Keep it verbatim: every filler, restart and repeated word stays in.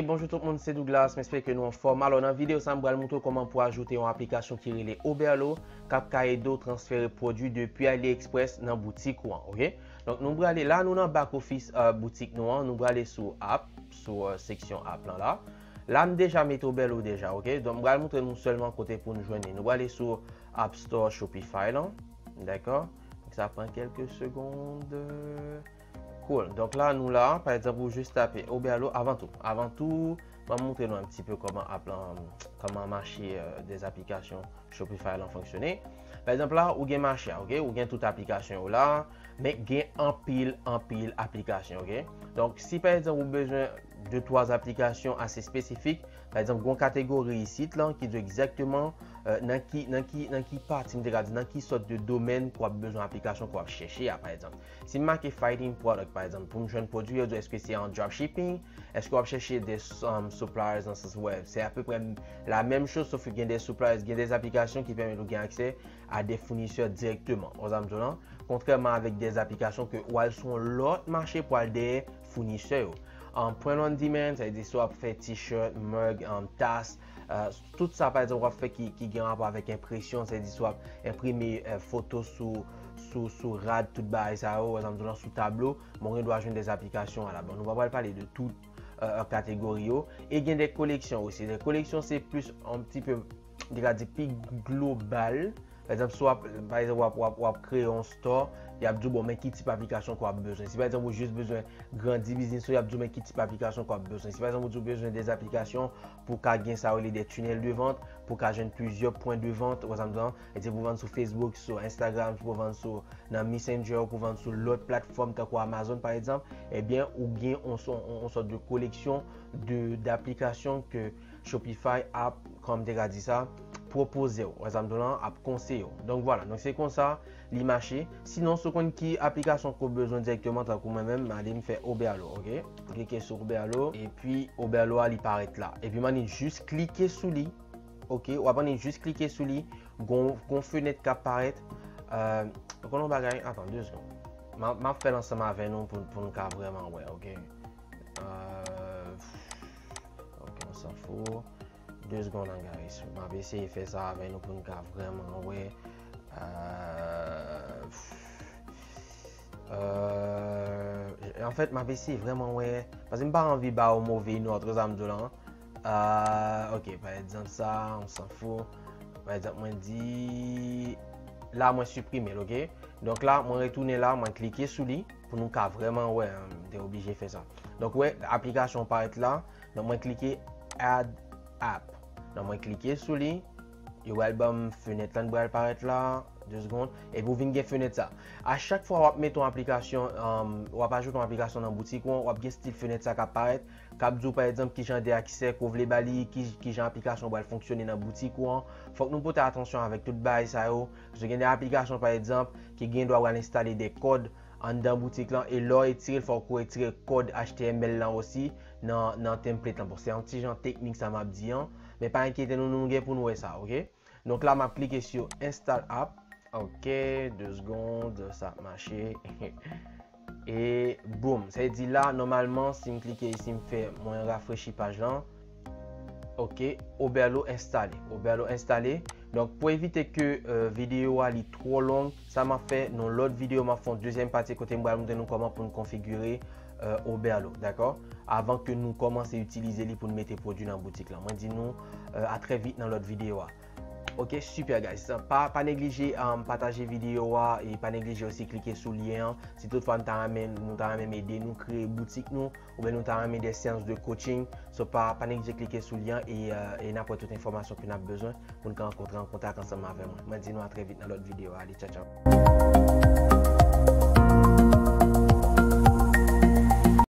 Bonjou tout moun, se Douglas, m espere ke nou anfòm. Alò, nan videyo sa, m pral montre w kòman pou ajoute yon aplikasyon ki rele Oberlo, k ap ka ede w transfere pwodui depi AliExpress nan boutik ou an, oke? Donk, nou prale la, nou nan back office, euh, boutik nou an, nou prale sou app, sou, euh, seksyon app lan la. La, m deja mete Oberlo deja, oke? Donk, m pral montre nou sèlman kote pou nou jwenn li. Nou prale sou App Store Shopify lan, dakò? Donk, sa pran kèlke segonn. Cool. Donk la, nou la, pa egzanp, ou jis tape Oberlo avan tou. Avan tou, m ap montre nou un petit peu kòman app lan, kòman mache, euh, dè aplikasyon Shopify lan fonksyone. Pa egzanp la, ou gen mache a, oke? Ou gen tout aplikasyon yo la, men gen anpil, anpil aplikasyon, oke? Donk, si pa egzanp ou bezwen de twa aplikasyon ase espesifik, pa egzanp, gen yon kategori isit lan ki di w egzakteman, euh, nan ki, nan ki, nan ki pati, m te ka di, nan ki sòt de domèn ke w ap bezwen aplikasyon ke w ap chèche a, pa egzanp. Si m make fighting product, pa egzanp, pou m jwenn pwodui, yo di w, èske se an dropshipping? Èske w ap chèche de, um, suppliers nan sans, wè, se apeprè m-, la menm choz, sof ke gen de suppliers, gen de aplikasyon ki pèmèt ou gen aksè a de founisè dirèkteman. Ou wè sa m di w lan? Kontrèman avèk de aplikasyon ke w al sou yon lòt mache pou al dèyè founisè yo. Um, print on demand, sa vle di si w ap fè t-shirt, mug, um, tas, euh, tout sa, pa egzanp, w ap fè ki, ki gen rapò avèk enpresyon, sa vle di si w ap enprime, euh, foto sou, sou, sou rad, tout bagay sa yo, ou wè sa m di w lan, sou tablo, men w gen dwa jwenn de aplikasyon a la. Bon, nou pa pral pale de tout, euh, kategori yo. E gen de koleksyon osi. De koleksyon, se plis un petit peu, m te ka di, pi global. Pa egzanp, si w ap, pa egzanp, w ap, w ap, w ap kreye yon store, y ap di w, bon, men ki tip aplikasyon ke w ap bezwen. Si pa egzanp, ou jis bezwen grandi biznis ou, y ap di w, men ki tip aplikasyon ke w ap bezwen. Si pa egzanp, ou di w bezwen de aplikasyon pou w ka gen sa yo rele de tunnel de vente, pou w ka jwenn plizyè pwen de vente, ou wè sa m di w lan, e se pou w vann sou Facebook, sou Instagram, pou w vann sou, nan Messenger, pou w vann sou lòt platfòm tankou Amazon, pa egzanp, ebyen, ou gen yon, yon, yon sòt de koleksyon de, de aplikasyon ke Shopify ap, kòman m te ka di sa, pwopoze w, wè sa m di w lan, ap konseye w. Donk, vwala, donk se konsa li mache. Sinon, si w konn ki aplikasyon ke w bezwen dirèkteman, tankou mwen menm, m ale m fè Oberlo, oke? M klike sou Oberlo, epi Oberlo a, li parèt la. Epi m annik jis klike sou li, oke? W ap annik jis klike sou li, gon, gon fenèt k ap parèt. Euh, w konn yon bagay? Atann, de segonn. M a, m ap fè l ansanm avè nou pou, pou n ka vrèman wè, oke? Euh, ok, on s'en fout. De segonn, guys. M ap eseye fè sa avè nou pou n ka vrèman wè. Euh, euh, anfèt, m ap eseye vrèman wè. Paske m pa anvi ba w move nòt, sa m di w lan. Euh, ok, pa egzanp sa, on s'en fout. Pa egzanp, mwen di, la, mwen siprime l, oke? Donk la, mwen retounen la, mwen klike sou li pou nou ka vrèman wè, hein, m te oblije fè sa. Donk, wè, aplikasyon parèt la, donk mwen klike Add App. Donk, mwen klike sou li, yo pral ban m fenèt lan ki pral parèt la, de segonn, epi w vin gen fenèt sa. A chak fwa w ap mete yon aplikasyon, um, w ap ajoute yon aplikasyon nan boutik ou an, w ap gen stil fenèt sa k ap parèt, k ap di w, pa egzanp, ki jan de aksè ke w vle ba li, ki, ki jan aplikasyon pral fonksyone nan boutik ou an. Fòk nou pote atansyon avèk tout bagay sa yo. Paske gen de aplikasyon, pa egzanp, ki gen dwa pral enstale de kòd anndan boutik lan, e lè w retire l, fòk ou retire kòd H T M L lan osi nan, nan template lan. Bon, se yon ti jan teknik sa m ap di an, men pa enkyete nou, nou gen pou nou wè sa, oke? Donk la, m ap klike sou Install App. Ok, de segonn, sa ap mache. E boum, sa vle di la, nòmalman, si m klike isi, m fè mwen rafrechi paj lan. Ok, Oberlo enstale. Oberlo enstale. Donk, pou evite ke, euh, videyo a li twò long, sa m ap fè, nan lòt videyo, m ap fè yon dezyèm pati kote m pral montre nou kòman pou n konfigire, euh, Oberlo, dakò? Avan ke nou kòmanse itilize li pou n mete pwodui nan boutik lan. Mwen di nou, euh, a trè vit nan lòt videyo a. Ok, super guys. Pa, pa neglije, um, pataje videyo a e pa neglije osi klike sou lyen an. Si toutfwa nou ta renmen, nou ta renmen ede nou kreye boutik nou, oubyen nou ta renmen de seyans de coaching, so pa, pa neglije klike sou lyen an e, euh, e n ap wè tout enfòmasyon ke n ap bezwen pou n ka rankontre an kontak ansanm avè mwen. Mwen di nou a trè vit nan lòt videyo. Ale, tchaw, tchaw.